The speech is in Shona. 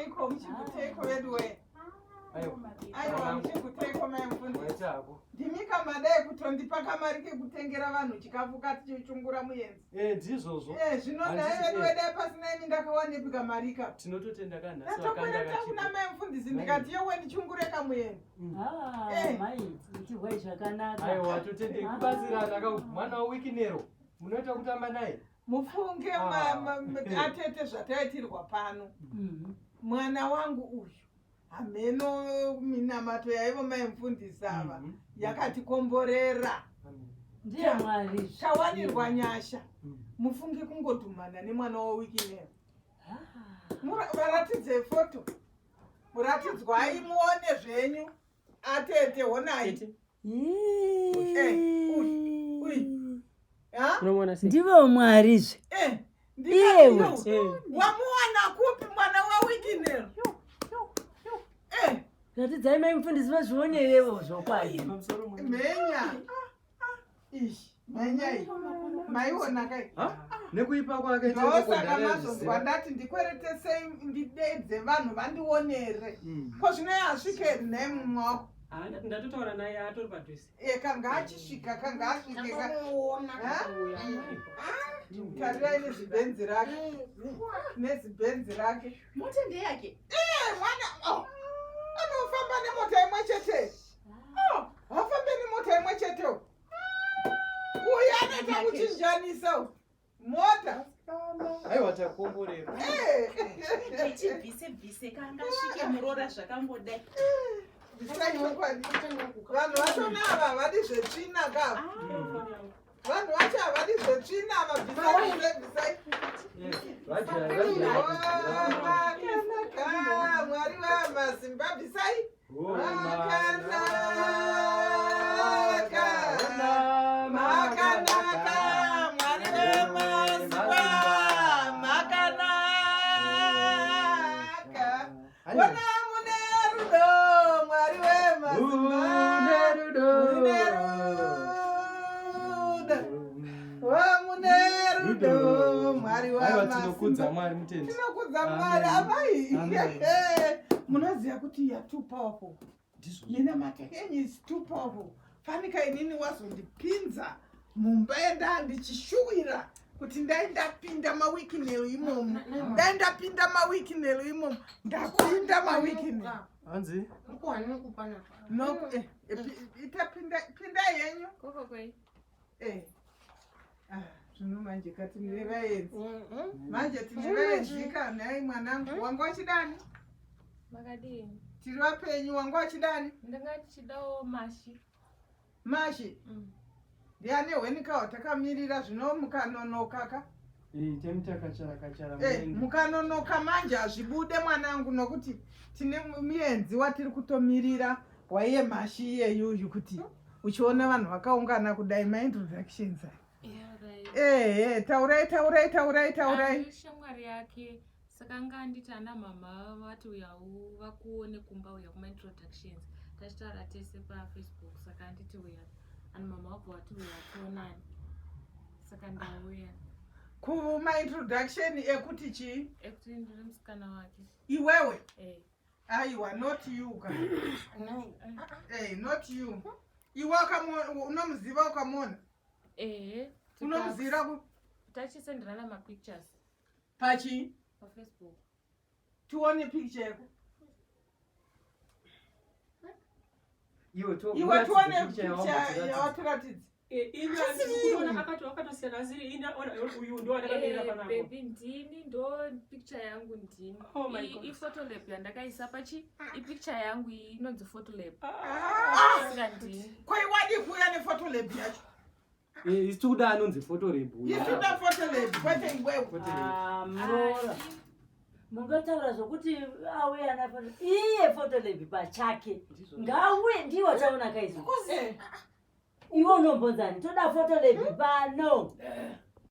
Muchiguteiko, muchiguteiko veduwe. Aiwa, muchiguteiko mai mufundisi. Ndimika madai kutondipa kamari kekutengera vanhu chikafu katichichungura muyenzi. Eh, ndizvozvo. Eh, zvino nhai veduwe dai pasina imi ndakawanepi kamari ka. Tinototenda kanhasi vakanda kuna mai mufundisi ndikati yowe ndichungure kamuyenzi. Ah, Eh. mai itirwai zvakanaka. Aiwa, totende kubatsirana ka mwana waWikinero. Munoita kutamba naye. Mufunge Ah. atete zvataitirwa pano. Mwana wangu uyu hameno minamato yaivo mai mufundisi ava yakatikomborera. Ndiye Mwari. Tawanirwa nyasha. Mufunge kungodhumana nemwana waWikinero. Varatidze foto. Muratidzwai muone zvenyu. Atete honai. Eh, uyu, uyu. Ha? Unomuona sei? Ndivo Mwarizve. Eh, Iyewe. ndikati yo, wamuwana kupi mwana waWikinero? Eh, Ratidzai mai mufundisi vazvionerevo zvokwadi. Mhenya. Ish, mhenya iyi. Maiona kai. Ha? Nekuipa kwake Ndosaka mazonzwa ndati ndikweretesei ndidedze vanhu vandionere. Ko zvino asvike nhai mumwe wako. Ah, ndatotaura naye atori padhuze. E, kanga achisvika, kanga asvike. Tamuona. Ha? Kuuya. Tarirai nezibhenzi rake. Nezibhenzi rake. Mota ndeyake. Eh, mwana oh, anofamba nemota imwe chete. Oh, hafambe nemota imwe chete. Uyu anoita kuchinjanisa uyu. Mota. Aiwa, takomborerwa. Eh. Ndichibvise bvise kangasvike muroora zvakangodai. Bvisai chokwadi. Vanhu vachona ava havadi zvetsvina ka. Vanhu vacho havadi zvetsvina ava. Bvisai, bvisai, bvisai. Vajaya. Oh, makanaka Mwari wamasimba, bvisai. Makanaka, makanaka Mwari wemasimba, makanaka. Ona mune rudo Mwari wemasimba, Mune rudo. mune rudo. O mune rudo Mwari Aiwa, tinokudza wamasimba. Mwari mutendi. Tinokudza Amen. Mwari amai. Amen. Munoziva kuti you are too powerful. Ndizvozvo. Minamato yenyu is too powerful. Fanika inini wazondipinza mumba yendaa ndichishuwira kuti ndai ndapinda maWikinero imomo, dai ndapinda maWikinero imomo, ndapinda maWikinero. Hanzi? No, eh, ita pinda, pinda yenyu. Eh. Ah, zvino manje katine vaenzi, manje tine vaenzi ka. Nhai mwanangu, wanga wachidani? Makadini? Tiri vapenyu. Wanga wachidani? Ndanga ndichidawo mashi. Mashi? Ndiane hwenikawo takamirira zvino mukanonoka ka. Temutakachara kachara. Eh, mukanonoka manje hazvibude mwanangu, nokuti tine muenzi watiri kutomirira waiye mashi iyeyuyu. Kuti uchiona vanhu vakaungana kudai, maintroductions aya. Ehe, taurai, taurai, taurai, taurai. Ari shamwari yake, saka anga anditi ana mama vati uyawo vakuone kumba, uya kumaintroductions. Tachitaura tese paFacebook, saka anditi uya, ani mama wabva wati uya tionani, saka ndauya. Kumaintroduction ekuti chii? Ekuti ndiri musikana wake. Iwewe? Eh. Aiwa, not you ka. Eh, not you. Iwe unomuziva? Ukamuona? Ehe. Unomuzivira ku? Tachisenderana mapictures. Pachii? PaFacebook. Tione picture yako. Iwe. Iwe, tione picture yawatiratidza. Ini akatosiyana, asiri ini. Ona, uyu ndo andakamirira panapa. Baby, ndini, ndo picture yangu, ndini. Oh my God. Iphotolab yandakaisa pachi, ipicture yangu iyi inonzi Photolab. Ah! Saka ndini. Kwaiwadi kuuya nePhotolab yacho? Isi tikuda anonzi Photolab. Isuda Photolab, kwete iwewe. Ah, muroora, mungataura zvokuti auye ana foto, iye Photolab pachake ngauye, ndiwo taona kaizvo. Eh, Iwe unombonzani? Toda Photolab pano.